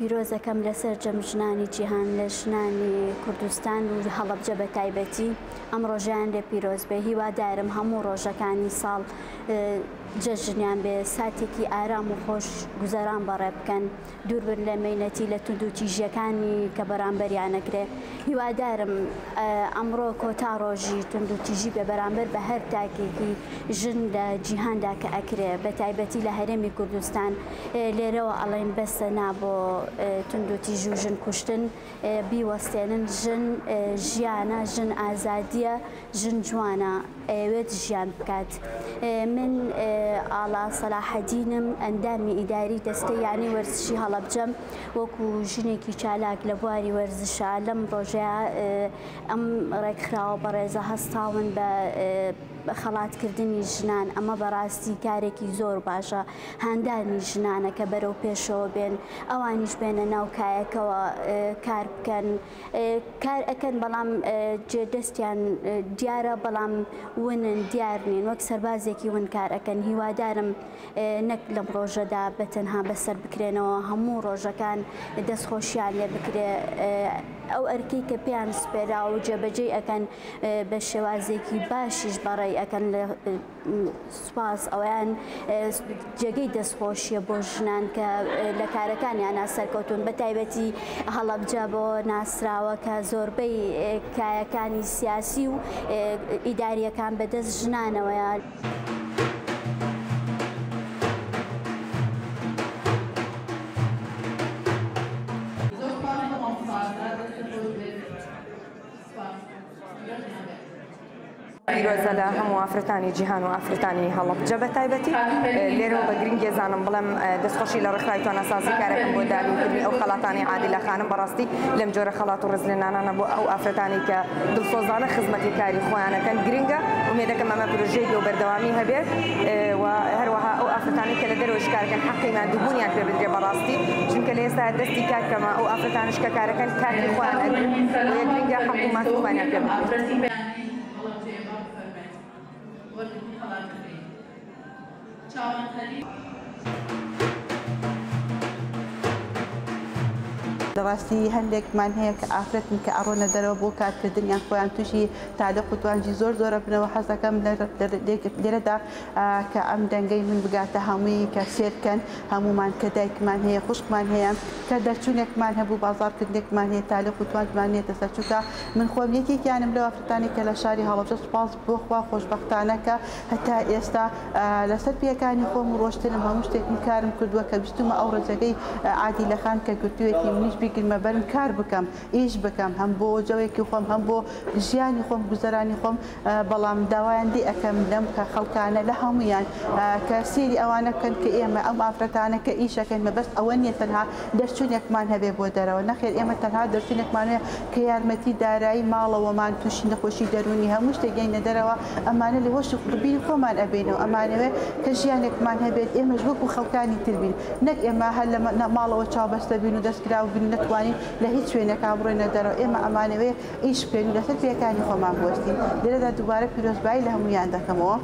پیرۆزەکەم لە سەرجەم ژنانی جیهان، لە ژنانی کوردستان و هەڵەبجە بە تایبەتی، ئەم ڕۆژەیان لێ پیرۆز بێ. هیوادارم هەموو ڕۆژەکانی ساڵ جەژنیان بێ، ساتێکی ئارام و خۆش گوزەران بەڕێ بکەن، دوور بن لە مەینەتی، لە توندوتیژیەکانی کە بەرامبەریان ئەکرێ. هیوادارم ئەمڕۆ کۆتا ڕۆژی توندوتیژی بێ بەرامبەر بە هەر تاکێکی ژن لە جیهاندا کە ئەکرێ، بە تایبەتی لە هەرێمی کوردستان. لێرەوە ئەڵێین بەسە نا بۆ توندوتیژ و ژن کوشتن، بیوەستێنن. ژن ژیانە، ژن ئازادیە، ژن جوانە، ئەیەوێت ژیان بکات. من ئاڵا سەلاحەدینم، ئەندامی ئیداری دەستەی یانەی وەرزشی هەڵەبجەم. وەکو ژنێکی چالاک لە بواری وەرزشا لەم ڕۆژەیا ئەم ڕێکخراوە بەڕێزە هەستاون بە خەڵاتکردنی ژنان، ئەمە بەڕاستی کارێکی زۆر باشە، هاندانی ژنانە کە بەرەو پێشەوە بێن، ئەوانیش بێنە ناو کایەکەوە کار بکەن. کار ئەکەن بەڵام جێ دەستیان دیارە، بەڵام ونن، دیار نین، وەک سەربازێکی ون کار ئەکەن. هیوادارم نەک لەم ڕۆژەدا بە تەنها بەسەر بکرێنەوە، هەموو ڕۆژەکان دەستخۆشیان لێ بکرێ. ئەو ئەرکەی کە پێیان سپێراوە و جێبەجێی ئەکەن بە شێوازێکی باشیش بەڕێی ئەکەن. لە سوپاس ئەویان جێگەی دەستخۆشیە بۆ ژنان کە لە کارەکانیانە سەرکەوتون، بە تایبەتی هەڵەبجە بۆ ناسراوە کە زۆربەی کایەکانی سیاسی و ئیداریەکان بەدەست ژنانەوەیە. زۆر سوپاس بۆ مامۆستا ئازاد، دەستت خۆش بێت. سوپاس. پیرۆزتان بێت. پیرۆزە لە هەموو ئافرەتانی جیهان و ئافرەتانی هەڵەبجە بە تایبەتی. لێرەوە بە گرنگی ئەزانم بڵێم دەستخۆشی لە ڕێکخراوی تواناسازی کارەکەم بۆ دابینکردنی ئەو خەڵاتانەی عادیلە خانم. بەڕاستی لەم جۆرە خەڵات و ڕێزلێنانانە بۆ ئەو ئافرەتانەی کە دڵسۆزانە خزمەتی کاری خۆیانەکەن گرنگە. ئومێدەکەم ئەمە پرۆژەیەکی و بەردەوامی هەبێت و هەروەها ئەو ئافرەتانەی کە لە دەرەوەش کارەکەن حەقی ماندووبوونیان پێ بدرێ بەڕاستی، چونکە لە ئێستا دەستی کار کەمە، ئەو ئافرەتانەش کە کارەکەن کاتی خۆیان ئەگرن، بۆیە گرنگە حەق و مافی خۆیانیان پێ بدرێت. لە ڕاستی هەندێکمان هەیە کە ئافرەتن کە ئەڕۆنە دەرەوە بۆ کارکردنیان خۆیان تووشی تالق و توانجی زۆر زۆرە بنەوە. حەزەکەم لێرەدا کە ئەم دەنگەی من بگاتە هەمووی کە سێرکەن هەمومان کە دایکمان هەیە، خوشکمان هەیە، کە دەرچوونێکمان هەبوو، بازارکردنێکمان هەیە، تالق و توانجمان نێتە سەر. چونکە من خۆم یەکێکیانم لەو ئافرەتانی کە لە شاری هەڵەبجە سوپاس بۆ خوا خۆشبەختانە کە هەتا ئێستا لەسەر پێیەکانی خۆم ڕۆشتنم، هەموو شتێکم کارم کردووە کە ویستومە ئەو ڕێجەگەی عادیلە خان کە گرتوویەتی منیش بیگرمە بەرم، کار بکەم، ئیش بکەم، هەم بۆ جەوێکی خۆم هەم بۆ ژیانی خۆم، گوزەرانی خۆم. بەڵام داوایان لێ ئەکەم لەم کە خەڵکانە لە هەمویان کە سێری ئەوانە بکەن کە ئێمە ئەم ئافرەتانە کە ئیشەکەین مەبەست ئەوە نییە تەنها دەرچوونێکمان هەبێ بۆ دەرەوە، نەخێر، ئێمە تەنها دەرچوونێکمان هەیە کە یارمەتی دارایی ماڵەوەمان، تووشی نەخۆشی دەروونی هەموو شتێک یەینە دەرەوە، ئەمانە لە هۆش بیری خۆمان ئەبینەوە. ئەمانەوێ کە ژیانێکمان هەبێت، ئێمەش وەکو خەڵکانی تر بین، نەک ئێمە هەر لە ماڵەوە چاوبەستە بین و دەستکراو بین، نەتوانین لە هیچ شوێنێکا بڕۆینە دەرەوە. ئێمە ئەمانەوێ ئیش بکەین و لەسەر پێیەکانی خۆمان بوەستین. لێرەدا دووبارە پیرۆزبایی لە هەموویان دەکەمەوە.